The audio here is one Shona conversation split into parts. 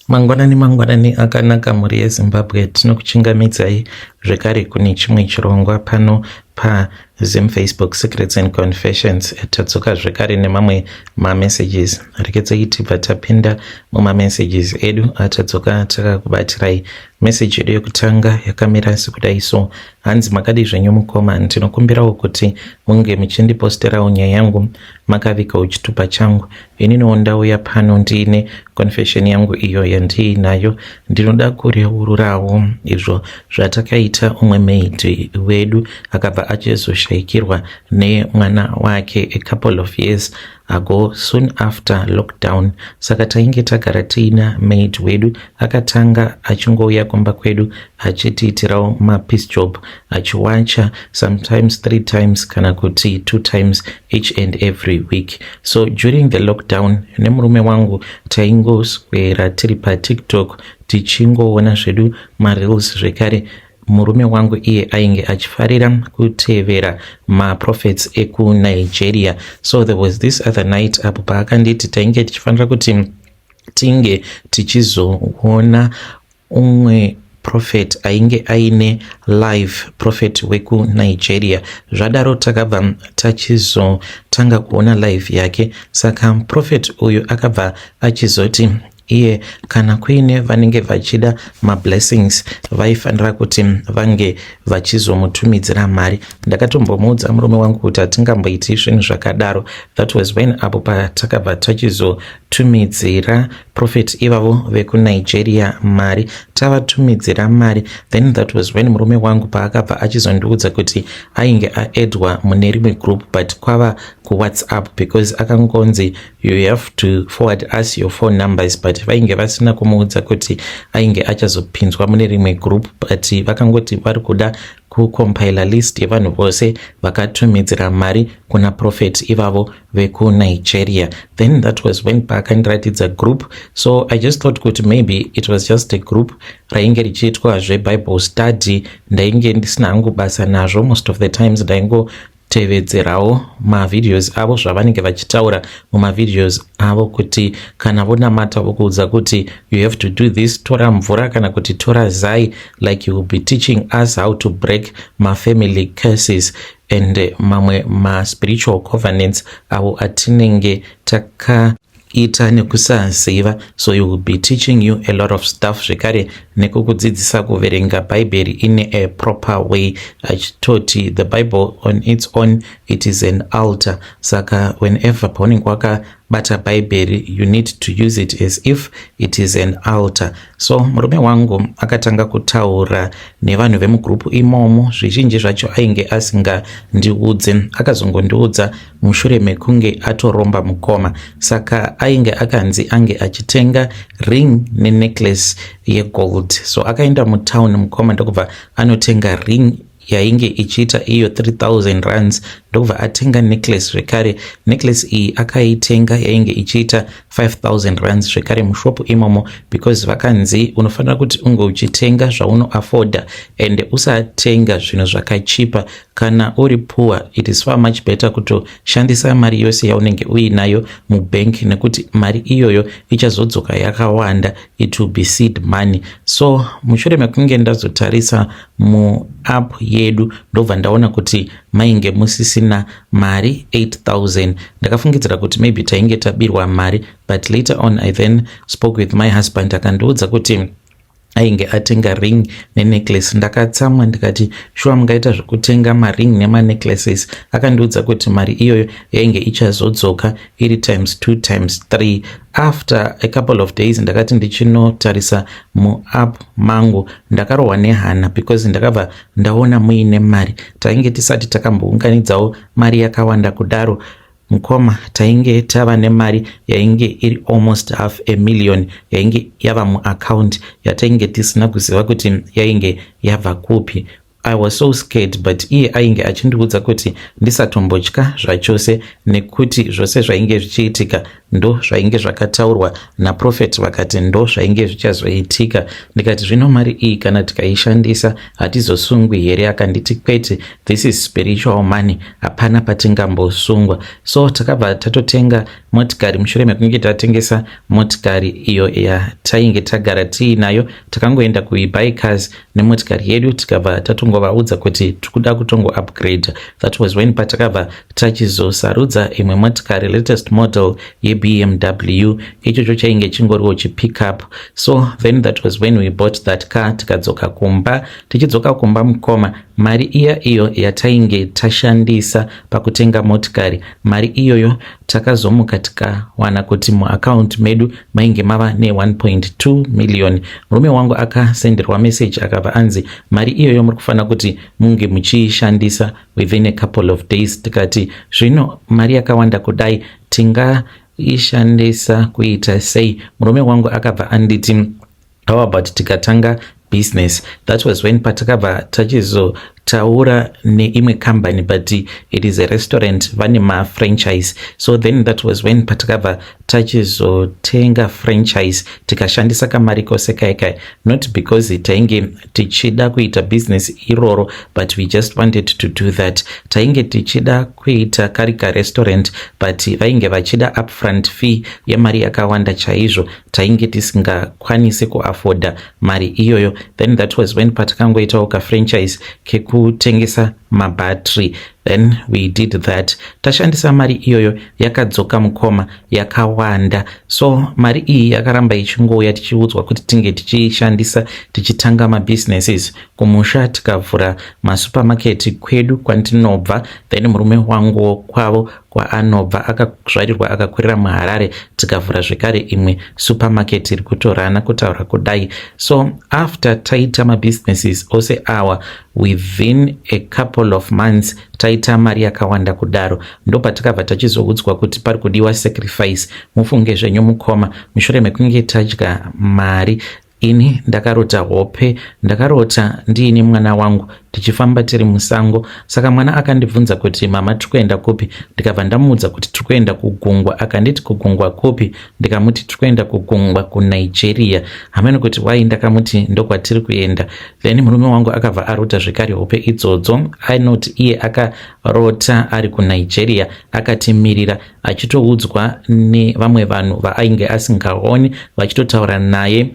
Mangwanani mangwanani akanaka mhuri yeZimbabwe, tinokuchingamidzai zvekare kune chimwe chirongwa pano paZim Facebook Secrets and Confessions. Tadzoka zvekare nemamwe mamessages. Rekedzai tibva tapinda mumamessages edu atadzoka takakubatirai. Message yedu yekutanga yakamira sekudai so: hanzi, "Makadi zvenyu mukoma? Ndinokumbirawo kuti munge muchindiposterawo nyaya yangu makavigawo chitupa changu. Ininiwo ndauya pano ndiine confession yangu iyo yandiinayo. Ndinoda kureururawo izvo zvatakaita umwe maid wedu akabva achizoshayikirwa nemwana wake a couple of years ago, soon after lockdown. Saka tainge tagara tiina maid wedu. Akatanga achingouya kumba kwedu achitiitirawo mapiece job, achiwacha sometimes three times kana kuti two times each and every week. So during the lockdown, nemurume wangu taingoswera tiri paTikTok tichingoona zvedu mareels. Zvekare murume wangu iye ainge achifarira kutevera maprophets ekuNigeria. So there was this other night apo paakanditi tainge tichifanira kuti tinge tichizoona umwe prophet ainge aine live, prophet wekuNigeria. Zvadaro takabva tachizotanga kuona live yake. Saka prophet uyu akabva achizoti iye kana kuine vanenge vachida mablessings, vaifanira kuti vange vachizomutumidzira mari. Ndakatombomuudza murume wangu kuti hatingamboiti zvinhu zvakadaro. That was when apo patakabva tachizotumidzira prophet ivavo vekuNigeria mari. Tavatumidzira mari, then that was when murume wangu paakabva achizondiudza kuti ainge aaddwa mune rimwe group, but kwava kuWhatsApp, because akangonzi, 'You have to forward us your phone numbers,' but vainge vasina kumuudza kuti ainge achazopinzwa mune rimwe group, but vakangoti vari kuda kucompila list yevanhu vose vakatumidzira mari kuna prophet ivavo vekuNigeria. Then that was when paakandiratidza group. So I just thought kuti maybe it was just a group rainge richiitwa zveBible study. Ndainge ndisina hangu basa nazvo. Most of the times ndaingotevedzerawo mavideos avo, zvavanenge vachitaura mumavideos avo, kuti kana vonamata vokuudza kuti you have to do this, tora mvura kana kuti tora zai, like you will be teaching us how to break mafamily curses and mamwe maspiritual covenants avo atinenge takaita nekusaziva. So you will be teaching you a lot of stuff, zvekare nekukudzidzisa kuverenga Bhaibheri in a proper way, achitoti the Bible on its own, it is an altar. Saka whenever paunenge wakabata Bhaibheri, you need to use it as if it is an altar. So murume wangu akatanga kutaura nevanhu vemugurupu imomo. Zvizhinji zvacho ainge asingandiudze, akazongondiudza mushure mekunge atoromba mukoma. Saka ainge akanzi ange achitenga ring nenecklace yegold. So akaenda mutown mukoma, ndokubva anotenga ring yainge ichiita iyo 3000 rands, ndokubva atenga necklace zvekare. Necklace iyi akaitenga yainge ichiita 5000 rands zvekare mushopu imomo, because vakanzi unofanira kuti unge uchitenga zvaunoafforda and usatenga zvinhu zvakachipa. Kana uri poor, it is far much better kutoshandisa mari yose yaunenge uinayo mubank, nekuti mari iyoyo ichazodzoka yakawanda. It will be seed money. So mushure mekunge ndazotarisa muapp yedu, ndobva ndaona kuti mainge musisina mari 8000. Ndakafungidzira kuti maybe tainge tabirwa mari, but later on I then spoke with my husband, akandiudza kuti ainge atenga ring nenecklace. Ndakatsamwa, ndikati, "Shuwa mungaita zvekutenga maring nemanecklaces?" Akandiudza kuti mari iyoyo yainge ichazodzoka iri times 2 times 3. After a couple of days, ndakati ndichinotarisa muapp mangu, ndakarohwa nehana, because ndakabva ndaona muine mari. Tainge tisati takambounganidzawo mari yakawanda kudaro mukoma. Tainge tava nemari yainge iri almost half a million yainge yava muaccount, yatainge tisina kuziva kuti yainge yabva kupi. I was so scared, but iye ainge achindiudza kuti ndisatombotya zvachose, nekuti zvose zvainge zvichiitika ndo zvainge zvakataurwa naprophet, vakati ndo zvainge zvichazoitika. Ndikati, "Zvino mari iyi kana tikaishandisa hatizosungwi here?" Akanditi, "Kwete, this is spiritual money, hapana patingambosungwa." So takabva tatotenga motikari. Mushure mekunge tatengesa motikari iyo yatainge tagara tiinayo, takangoenda kuBikers nemotikari yedu, tikabva tatongovaudza kuti tikuda kutongo upgrade. That was when patakabva tachizosarudza imwe motikari, latest model yeBMW. Ichocho chainge chingoriwo chipickup. So then that was when we bought that car, tikadzoka kumba. Tichidzoka kumba, mukoma, mari iya iyo yatainge tashandisa pakutenga motikari, mari iyoyo takazomuka tikawana kuti muakaunti medu mainge mava ne1.2 million. Murume wangu akasenderwa message, akabva anzi mari iyoyo muri kufanira kuti munge muchiishandisa within a couple of days. Tikati, "Zvino mari yakawanda kudai tingaishandisa kuita sei?" Murume wangu akabva anditi, "How about tikatanga business?" That was when patakabva tachizotaura neimwe company, but it is a restaurant, vane mafranchise. So then that was when patakabva tachizotenga franchise, tikashandisa kamari kose kaikai, not because tainge tichida kuita business iroro, but we just wanted to do that. Tainge tichida kuita kari karestaurant, but vainge vachida upfront fee yemari yakawanda chaizvo. Tainge tisingakwanisi kuafforda mari iyoyo. Then that was when patakangoitawo kafranchise kekutengesa mabattery. Then we did that. Tashandisa mari iyoyo, yakadzoka, mukoma, yakawanda. So mari iyi yakaramba ichingouya, tichiudzwa kuti tinge tichiishandisa tichitanga mabusinesses kumusha. Tikavhura masupermarket kwedu kwandinobva, then murume wangu kwavo kwaanobva, akazvarirwa akakurira muHarare, tikavhura zvekare imwe supermarket iri kutorana kutaura kudai. So after taita mabusinesses ose awa, within a couple of months taita mari yakawanda kudaro, ndopatakabva tachizoudzwa kuti pari kudiwa sacrifice. Mufunge zvenyu, mukoma, mushure mekunge tadya mari, ini ndakarota hope. Ndakarota ndiine mwana wangu tichifamba tiri musango. Saka mwana akandibvunza kuti, "Mama, tiri kuenda kupi?" Ndikabva ndamuudza kuti tiri kuenda kugungwa. Akanditi, "Kugungwa kupi?" Ndikamuti tiri kuenda kugungwa kuNigeria. Hamene kuti wai ndakamuti ndokwatiri kuenda. Then murume wangu akabva arota zvekare hope idzodzo. Ainoti iye akarota ari kuNigeria akatimirira, achitoudzwa nevamwe vanhu vaainge asingaoni, vachitotaura naye,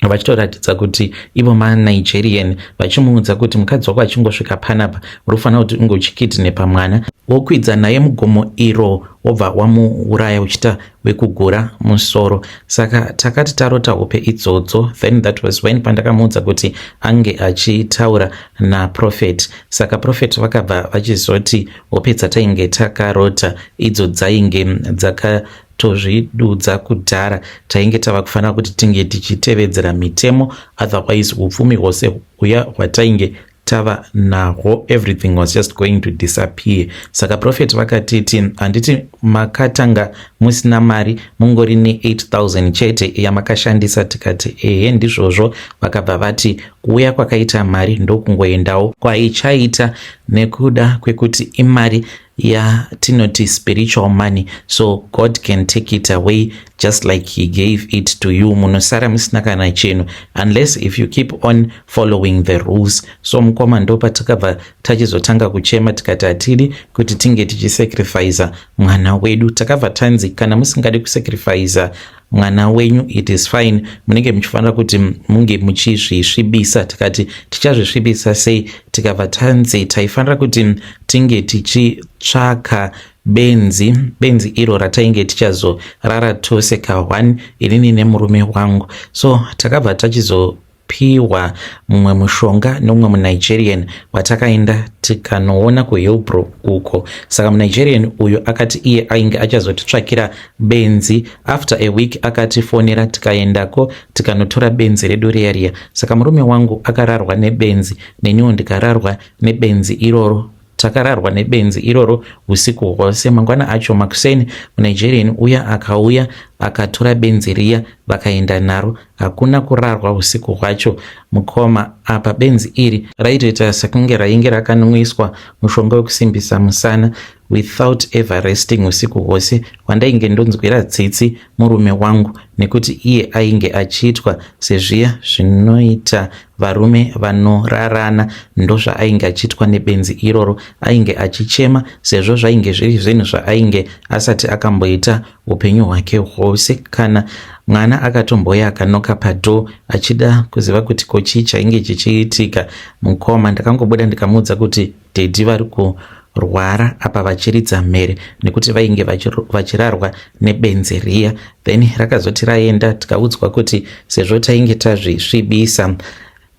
vachitoratidza kuti ivo maNigerian, vachimuudza kuti mukadzi wako achingosvika panapa, uri kufanira kuti unge uchikidnapa mwana, wokwidza naye mugomo iro, wobva wamuuraya uchiita wekugura musoro. Saka takati tarota hope idzodzo, then that was when pandakamuudza kuti ange achitaura naprophet. Saka prophet vakabva vachizoti hope dzatainge takarota idzo dzainge dzaka tozvidudza kudhara. Tainge tava kufanira kuti tinge tichitevedzera mitemo, otherwise upfumi hwose huya hwatainge tava nahwo, everything was just going to disappear. Saka prophet vakatiti, "Handiti makatanga musina mari, mungori ne8000 chete yamakashandisa?" Tikati, "Ehe, ndizvozvo." Vakabva vati kuuya kwakaita mari ndokungoendawo kwaichaita, nekuda kwekuti imari yatinoti spiritual money, so God can take it away just like he gave it to you. Munosara musina kana chinhu unless if you keep on following the rules. So mukoma, ndo patakabva tachizotanga kuchema, tikati hatidi kuti tinge tichisacrifica mwana wedu. Takabva tanzi, "Kana musingadi kusacrifica mwana wenyu, it is fine, munenge muchifanira kuti munge muchizvisvibisa." Tikati, "Tichazvisvibisa sei?" Tikabva tanzi taifanira kuti tinge tichitsvaka benzi, benzi iro ratainge tichazorara tose ka1, inini nemurume wangu. So takabva tachizopiwa mumwe mushonga nemumwe muNigerian watakaenda tikanoona kuHillbrow uko. Saka muNigerian uyu akati iye ainge achazotitsvakira benzi. After a week akatifonera, tikaendako, tikanotora benzi redu riya riya. Saka murume wangu akararwa nebenzi, neniwo ndikararwa nebenzi iroro. Takararwa nebenzi iroro usiku hwose. Mangwana acho makuseni, muNigerian uya akauya akatora benzi riya, vakaenda naro. Hakuna kurarwa usiku hwacho, mukoma. Apa benzi iri raitoita sekunge rainge rakanwiswa mushonga wekusimbisa musana without ever resting usiku hwose. Wandainge ndonzwira tsitsi murume wangu, nekuti iye ainge achiitwa sezviya zvinoita varume vanorarana. Ndozvaainge achiitwa nebenzi iroro. Ainge achichema sezvo zvainge zviri zvinhu zvaainge asati akamboita upenyu hwake hwose. Kana mwana akatomboya akanoka padoor achida kuziva kuti ko chii chainge chichiitika, mukoma, ndakangobuda ndikamuudza kuti daddy vari kurwara apa vachiridza mhere nekuti vainge vachirarwa nebenzi riya. Then rakazoti raenda, tikaudzwa kuti sezvo tainge tazvisvibisa,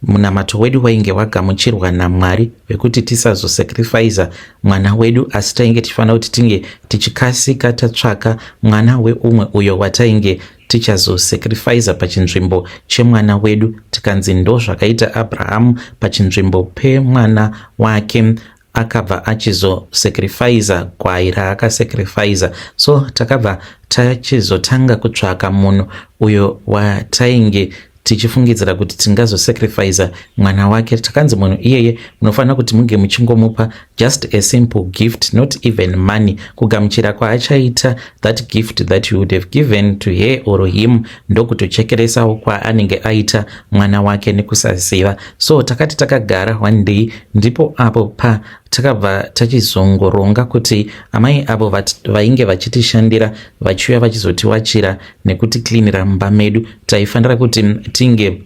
munamato wedu wainge wagamuchirwa naMwari wekuti tisazosacrifica mwana wedu, asi tainge tichifanira kuti tinge tichikasika tatsvaka mwana weumwe uyo watainge tichazosacrifica pachinzvimbo chemwana wedu. Tikanzi ndo zvakaita Abrahamu pachinzvimbo pemwana wake, akabva achizosacrifica gwai raakasacrifica. So takabva tachizotanga kutsvaka munhu uyo watainge tichifungidzira kuti tingazosacrifica mwana wake. Takanzi munhu iyeye munofanira kuti munge muchingomupa just a simple gift, not even money. Kugamuchira kwaachaita that gift that you would have given to her or him, ndokutochekeresawo kwaanenge aita mwana wake nekusaziva. So takati takagara one day, ndipo apo pa takabva tachizongoronga kuti amai avo vainge vachitishandira, vachiuya vachizotiwachira nekutiklinira mumba medu, taifanira kuti tinge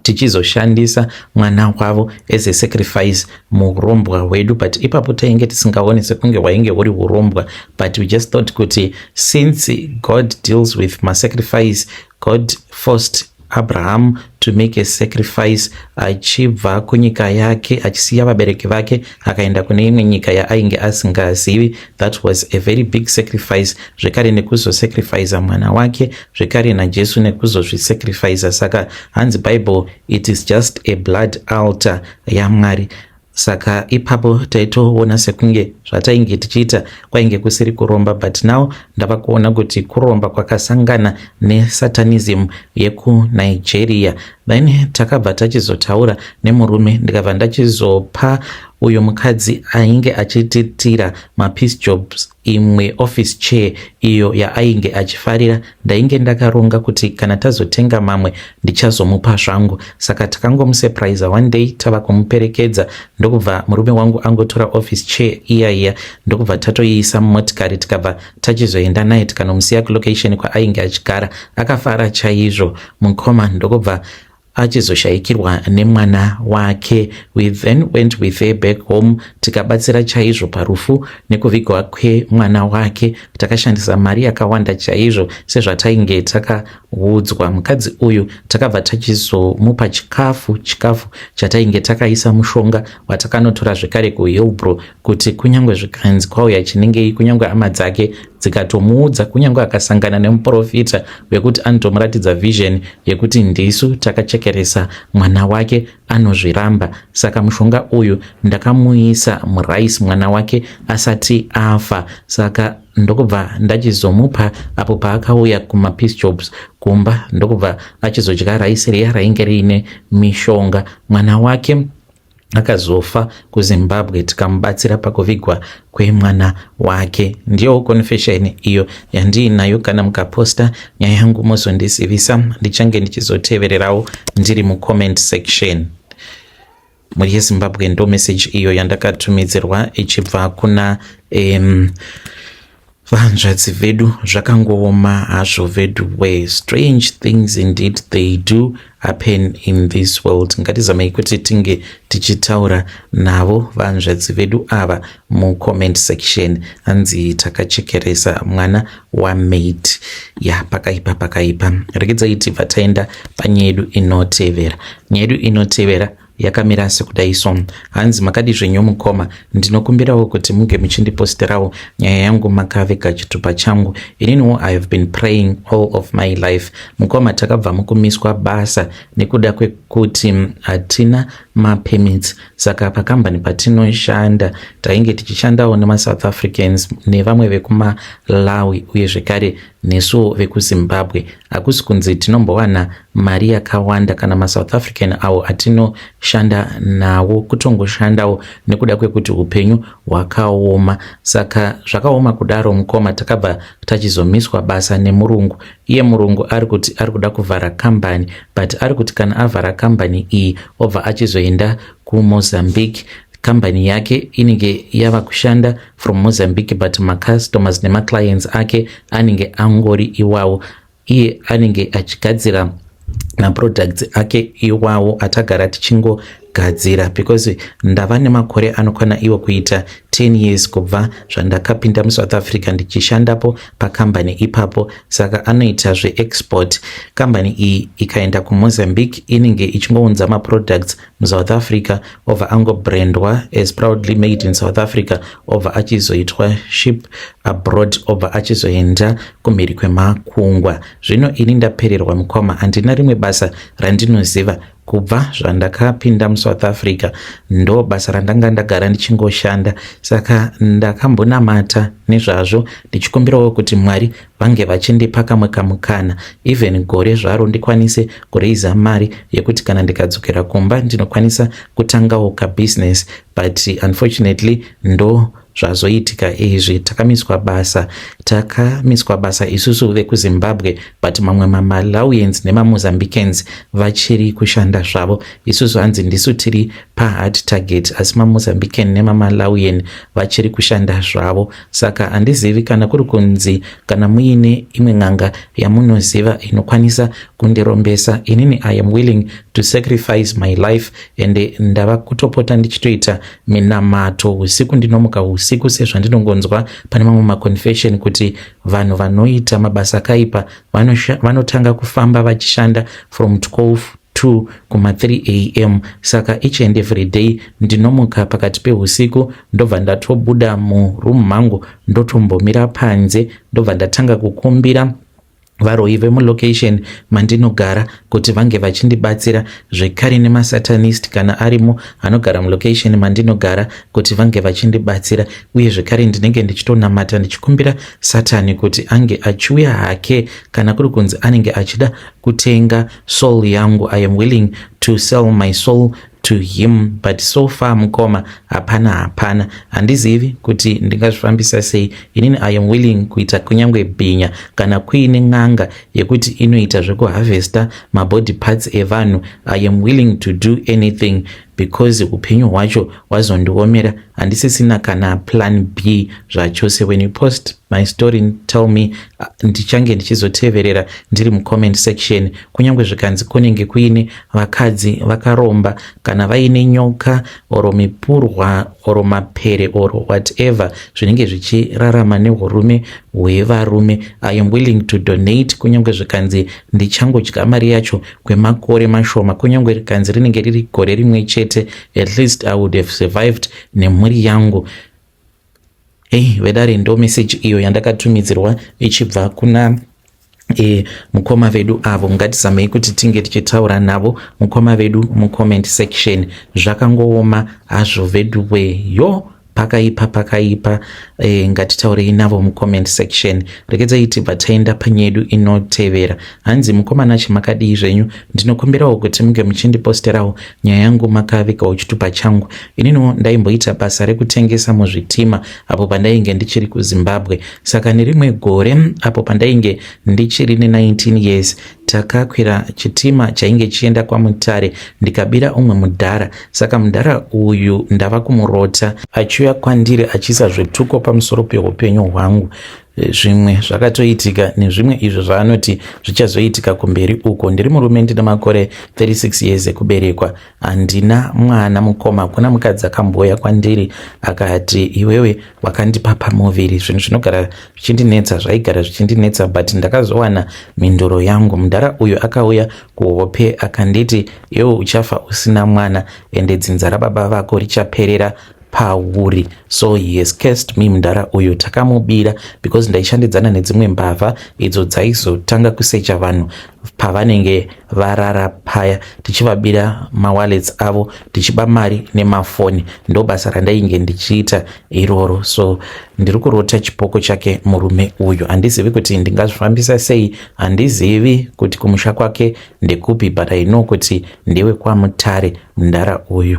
tichizoshandisa mwana wavo as a sacrifice muurombwa hwedu. But ipapo tainge tisingaoni sekunge hwainge huri urombwa, but we just thought kuti since God deals with masacrifice, God forced Abraham to make a sacrifice achibva kunyika yake, achisiya vabereki vake, akaenda kune imwe nyika yaainge asingazivi. That was a very big sacrifice. Zvekare nekuzosacrifica mwana wake, zvekare naJesu nekuzozvisacrifica. Saka hanzi Bible, it is just a blood altar yaMwari. Saka ipapo taitoona sekunge zvatainge tichiita kwainge kusiri kuromba, but now ndava kuona kuti kuromba kwakasangana nesatanism yekuNigeria. Then takabva tachizotaura nemurume, ndikabva ndachizopa uyo mukadzi ainge achititira mapiece jobs imwe office chair iyo yaainge achifarira. Ndainge ndakaronga kuti kana tazotenga mamwe ndichazomupa zvangu. Saka takangomusurprise one day tava kumuperekedza, ndokubva murume wangu angotora office chair iya iya, ndokubva tatoiisa mumotikari, tikabva tachizoenda naye, tikanomusiya kulocation kwaainge achigara. Akafara chaizvo mukoma, ndokubva achizoshayikirwa nemwana wake. We then went with her back home, tikabatsira chaizvo parufu nekuvigwa kwemwana wake. Takashandisa mari yakawanda chaizvo sezvatainge takaudzwa. Mukadzi uyu takabva tachizomupa chikafu, chikafu chatainge takaisa mushonga watakanotora zvekare kuHillbrow, kuti kunyange zvikanzi kwauya chinengei, kunyange hama dzake dzikatomuudza, kunyange akasangana nemuprofita wekuti anotomuratidza vision yekuti ndisu takachekeresa mwana wake, anozviramba. Saka mushonga uyu ndakamuisa murice mwana wake asati afa. Saka ndokubva ndachizomupa apo paakauya kumapiece jobs kumba, ndokubva achizodya raisi riya rainge riine mishonga. Mwana wake akazofa kuZimbabwe, tikamubatsira pakuvigwa kwemwana wake. Ndiyo confession iyo yandiinayo. Kana mukaposta nyaya yangu mozondizivisa, ndichange ndichizotevererawo ndiri mucomment section. Mhuri yeZimbabwe, ndo message iyo yandakatumidzirwa ichibva kuna vanzvadzi vedu. Zvakangooma hazvo vedu we. Strange things indeed, they do happen in this world. Ngatizamei kuti tinge tichitaura navo vanzvadzi vedu ava mucomment section. Hanzi takachekeresa mwana wamaid ya. Pakaipa, pakaipa. Regedzai tibva taenda panyaya yedu inotevera. Nyaya yedu inotevera. yakamira sekudai so. Hanzi makadi zvenyu mukoma, ndinokumbirawo kuti munge muchindiposterawo nyaya yangu makavega chitupa changu. Ininiwo I have been praying all of my life. Mukoma, takabva mukumiswa basa nekuda kwekuti hatina mapermits, saka pakambani patinoshanda tainge tichishandawo nemaSouth Africans nevamwe vekuMalawi uye zvekare nesuwo vekuZimbabwe. Hakusi kunzi tinombowana mari yakawanda kana maSouth African awo atinoshanda nawo, kutongoshandawo nekuda kwekuti upenyu hwakaoma. Saka zvakaoma kudaro mukoma, takabva tachizomiswa basa nemurungu. Iye murungu ari kuti ari kuda kuvhara kambani, but ari kuti kana avhara kambani iyi obva achizoenda kuMozambique. Kambani yake inenge yava kushanda from Mozambique, but macustomers nemaclients ake anenge angori iwawo. Iye anenge achigadzira maproducts ake iwawo atagara tichingogadzira, because ndava nemakore anokwana iwo kuita 10 years kubva zvandakapinda muSouth Africa ndichishandapo pakambani ipapo. Saka anoita zveexport. Kambani iyi ikaenda kuMozambique inenge ichingounza maproducts muSouth Africa, obva angobrandwa as proudly made in South Africa, obva achizoitwa ship abroad, obva achizoenda kumhiri kwemakungwa. Zvino ini ndapererwa mukoma, handina rimwe basa randinoziva. Kubva zvandakapinda muSouth Africa ndo basa randanga ndagara ndichingoshanda. Saka ndakambonamata nezvazvo ndichikumbirawo kuti Mwari vange vachindipa kamwe kamukana, even gore zvaro, ndikwanise kureiza mari yekuti kana ndikadzokera kumba ndinokwanisa kutangawo kabusiness, but unfortunately ndo zvazoitika izvi. Takamiswa basa, takamiswa basa isusu vekuZimbabwe, but mamwe maMalawians nemaMozambicans vachiri kushanda zvavo. Isusu hanzi ndisu tiri pahard target, asi maMozambican nemaMalawian vachiri kushanda zvavo. Saka handizivi kana kuri kunzi kana muine imwe n'anga yamunoziva inokwanisa kundirombesa, inini I am willing to sacrifice my life. And ndava kutopota ndichitoita minamato usiku, ndinomuka usiku, sezvandinongonzwa pane mamwe maconfession kuti vanhu vanoita mabasa akaipa vanotanga kufamba vachishanda from 12 2 kuma3 am. Saka each and every day ndinomuka pakati peusiku, ndobva ndatobuda muroom mangu, ndotombomira panze, ndobva ndatanga kukumbira varoyi vemulocation mandinogara kuti vange vachindibatsira, zvekare nemasatanist kana arimo anogara mulocation mandinogara kuti vange vachindibatsira. Uye zvekare ndinenge ndichitonamata ndichikumbira Satani kuti ange achiuya hake kana kuri kunzi anenge achida kutenga soul yangu. I am willing to sell my soul to him, but so far mukoma, hapana, hapana. Handizivi kuti ndingazvifambisa sei. Inini I am willing kuita kunyange bhinya. Kana kuine n'anga yekuti inoita zvekuharvesta mabody parts evanhu, I am willing to do anything, because upenyu hwacho hwazondiomera, handisisina kana plan B zvachose. When you post my story, tell me, ndichange ndichizoteverera ndiri mucomment section. Kunyange zvikanzi kunenge kuine vakadzi vakaromba, kana vaine nyoka or mipurwa or mapere or whatever zvinenge zvichirarama neurume hwevarume, I am willing to donate. Kunyange zvikanzi ndichangodya mari yacho kwemakore mashoma, kunyange rikanzi rinenge riri gore rimwe chete, at least I would have survived nemhuri yangu. Ei vedare, ndo meseji iyo yandakatumidzirwa ichibva kuna mukoma vedu avo. Ngatizamei kuti tinge tichitaura navo mukoma vedu mucomment section. Zvakangooma hazvo veduwe, yo, pakaipa, pakaipa. Ngatitaurei navo mucomment section. Regedzai tibva taenda panyedu inotevera. Hanzi, "Mukomana, chimakadii zvenyu? Ndinokumbirawo kuti munge muchindiposterawo nyaya yangu makavigawo chitupa changu. Ininiwo ndaimboita basa rekutengesa muzvitima apo pandainge ndichiri kuZimbabwe. Saka nerimwe gore apo pandainge ndichiri ne19 years, takakwira chitima chainge chienda kwaMutare, ndikabira umwe mudhara. Saka mudhara uyu ndava kumurota achiuya kwandiri achiisa zvituko pamusoro peupenyu hwangu. Zvimwe zvakatoitika nezvimwe izvo zvaanoti zvichazoitika kumberi uko. Ndiri murume, ndine makore 36 years ekuberekwa. Handina mwana mukoma. Hakuna mukadzi akambouya kwandiri akati, "Iwewe wakandipa pamuviri." Zvinhu zvinogara zvichindinetsa, zvaigara zvichindinetsa, but ndakazowana mhinduro yangu. Mudhara uyu akauya kuhope akanditi, "Iwe uchafa usina mwana, ende dzinza rababa vako richaperera pauri." So he has cursed me mudhara uyu. Takamubira because ndaishandidzana nedzimwe mbavha idzo dzaizotanga kusecha vanhu pavanenge varara paya, tichivabira mawallets avo, tichiba mari nemafoni. Ndo basa randainge ndichiita iroro. So ndiri kurota chipoko chake murume uyu. Handizivi kuti ndingazvifambisa sei, handizivi kuti kumusha kwake ndekupi, but I know kuti ndewe kwaMutare mudhara uyu.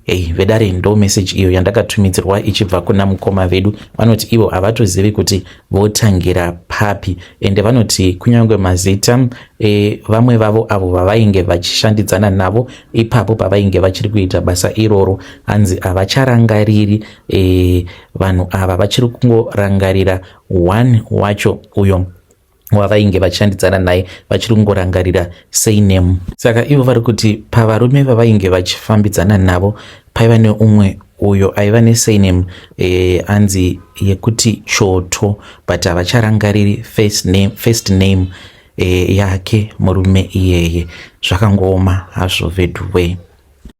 Ei vedare, ndo message iyo yandakatumidzirwa ichibva kuna mukoma vedu. Vanoti ivo havatozivi kuti votangira papi, ende vanoti kunyange mazita vamwe vavo avo vavainge vachishandidzana navo ipapo pavainge vachiri kuita basa iroro, hanzi havacharangariri. Vanhu ava vachiri kungorangarira one wacho uyo wavainge vachishandidzana naye, vachiri kungorangarira surname. Saka ivo vari kuti pavarume vavainge vachifambidzana navo paiva neumwe uyo aiva nesurname anzi yekuti Choto, but havacharangariri first name yake murume iyeye. Zvakangooma hazvo veduway.